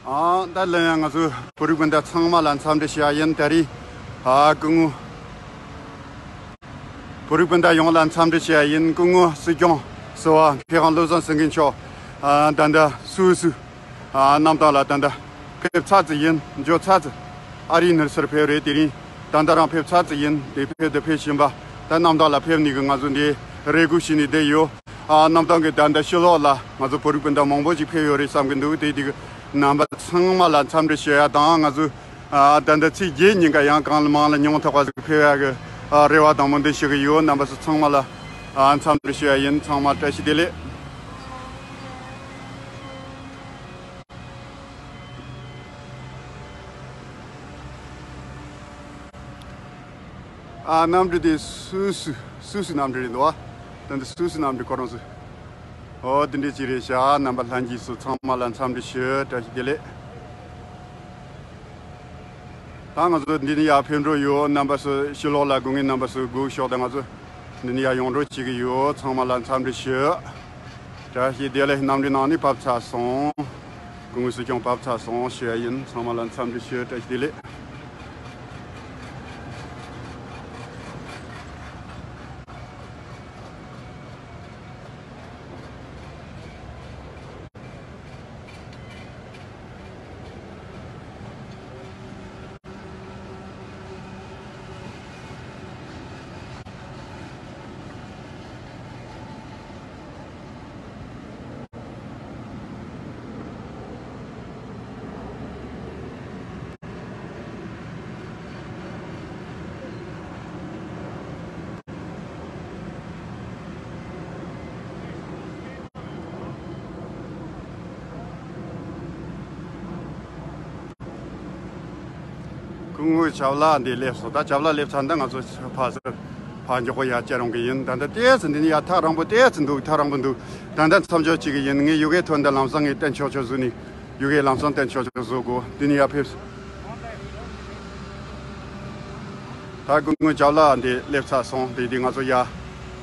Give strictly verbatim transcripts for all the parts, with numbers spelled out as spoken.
ཨ། ད་ལན་ཡང་ང་ཚོའི་བོད་རིགས་སྤུན་ཟླ་ཚང་མ་ལ་འཚམས་འདྲི་ཞུ་ཡ་ཡིན། ད་རེས་ཨ་སྐུ་ངོ་བོད་རིགས་སྤུན་ཟླ་ཡོངས་ལ་འཚམས་འདྲི་ཞུ་ཡ་ཡིན། སྐུ་ངོ་སྲིད་སྐྱོང་ཟུར་པ་མཁས་དབང་བློ་བཟང་སེང་གེ་མཆོག་ཨ་ད་ལྟ་སུད་སི་ཨ་གནམ་ཐང་ལ་ད་ལྟ་ཕེབས་ཚར་ཙམ་ཡིན། འབྱོར་ཚར་ཙམ། ཨ་རིའི་ནང་སར་ཕེབས་རེད། དེ་རིང་ད་ལྟ་རང་ཕེབས་ཚར་ཙམ་ཡིན། དེ་ཕེབས་དེ་ཕེབས་བཞིན་པ། ད་གནམ་ཐང་ལ་ཕེབས་ནས་གི་ང་ཚོ་འདི་རེ་སྒུག་བྱས་ནས་བསྡད་ཡོད། ཨ་གནམ་ཐང་གི་ད་ལྟ་ཕྱི་ལོགས་ལ་ང་ཚོ་བོད་རིགས་སྤུན་ཟླ་མང་པོ་ཞིག་ཕེབས་ཡོད་རེད་བསམ་གི་འདུག་དེ་དེ་གི་རྣམ་པ་ཚང་མ་ལ་འཚམས་འདྲི་ཞུ་ཡ་དང་། ང་ཚོ་ཨ་ད་ལྟ་ཚེས་བརྒྱད་ཉིན་ཀ་ཡང་གང་ལ་མང་ལ་ཉུང་ཐག་པ་ཞིག་ཕེབས་ཡ་གི་ཨ་རེ་བ་དང་སྨོན་འདུན་ཞུ་གི་ཡོད། རྣམ་པ་ཚོ་ཚང་མ་ལ་ཨ་འཚམས་འདྲི་ཞུ་ཡ་ཡིན། ཚང་མ་བཀྲ་ཤིས་བདེ་ལེགས། ཨ་གནམ་གྲུ་དེ་སུད་སི་སུད་སི་གནམ་གྲུ་རེད་འདུག་བ། ད་འདི་སུད་སི་གནམ་གྲུ་ཁོ་རང་ཚོ། ཨོ་དེ་འདྲས་ཅིག་རེད་ཤག་རྣམ་པ་ལྷན་རྒྱས་ཚོ་ཚང་མ་ལ་འཚམས་འདྲི་ཞུ། བཀྲ་ཤིས་བདེ་ལེགས། ད་ང་ཚོ་འདི་ནས་ཡར་ཕེབས་འགྲོ་ཡོད། རྣམ་པ་ཚོ་ཕྱི་ལོགས་ལ་སྒུག་མཁན་རྣམ་པ་ཚོ་སྒུག་ཤོག་ད་ང་ཚོ་འདི་ནས་ཡར་ཡོང་འགྲོ་བྱེད་ཀྱི་ཡོད། ཚང་མ་ལ་འཚམས་འདྲི་ཞུ། བཀྲ་ཤིས་བདེ་ལེགས། གནམ་གྲུའི་ནང་ནས་བབས་ཚར་སོང་། སྐུ་ངོ་སྲིད་སྐྱོང་བབས་ཚར་སོང་ཞུ་ཡ་ཡིན། ཚང་མ་ལ་འཚམས་འདྲི་ཞུ། བཀྲ་ཤིས་བདེ་ལེགས། སྐུ་ངོ་ཇབ་ལ་འདི་སླེབས་སོང་། ད་ཇབ་ལ་སླེབས་ཚར་འདི་ང་ཚོ་ཕར་ཕར་མགྱོགས་པོ་ཡར་བཅར་ཡོང་གི་ཡིན། ད་ལྟ་ཏོག་ཙམ་འདི་ནས་ཡར་ཐག་རིང་པོ་ཏོག་ཙམ་འདུག་ཐག་རིང་པོ་འདུག་ད་ལྟ་མཚམས་འཇོག་བྱེད་ཀྱི་ཡིན། ངས་ཡུ་གེ་ཐོན་འདི་ལམ་སང་ངས་བསྟན་ཆོག་ཆོག་བཟོས་ནས། ཡུ་གེ་ལམ་སང་བསྟན་ཆོག་ཆོག་བཟོ་དགོས། འདི་ནས་ཡར་ཕེབས། ད་སྐུ་ངོ་ཇབ་ལ་འདི་སླེབས་ཚར་སོང་། དེ་དེ་ང་ཚོ་ཡར་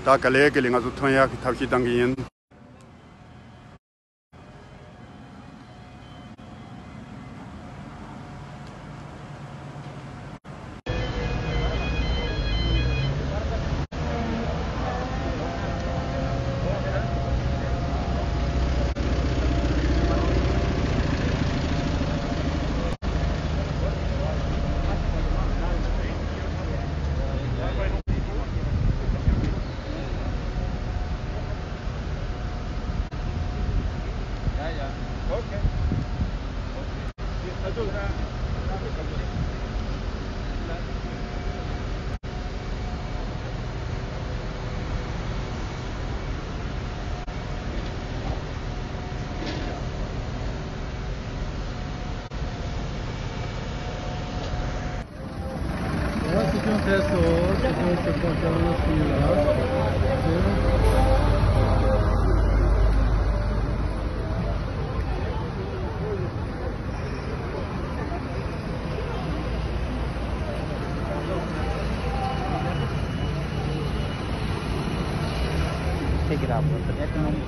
ད་ག་ལེ་ག་ལེ་ང་ཚོ་ཐོན་ཡག་གི་ཐབས་ཤེས་གཏང་གི་ཡིན། Take it out, bro. Take it out.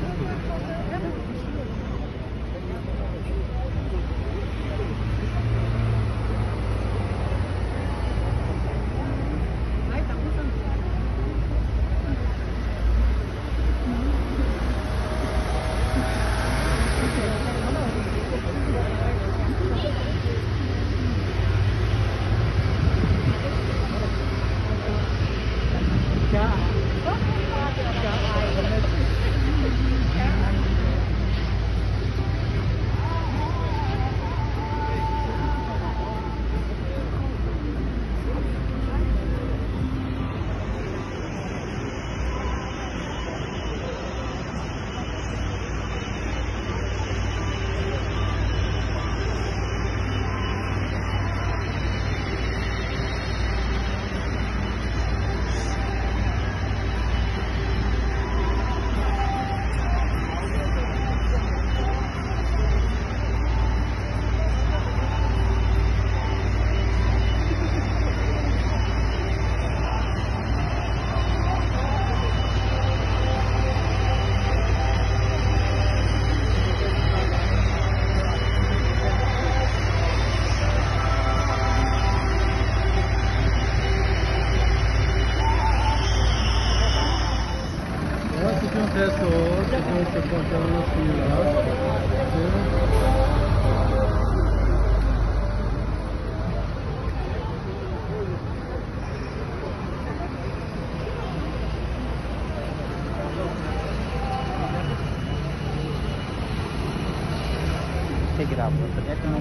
ཁྱེད་ཀྱི་ར་བོ་ད་ཨེ་ཏོ་ནོ།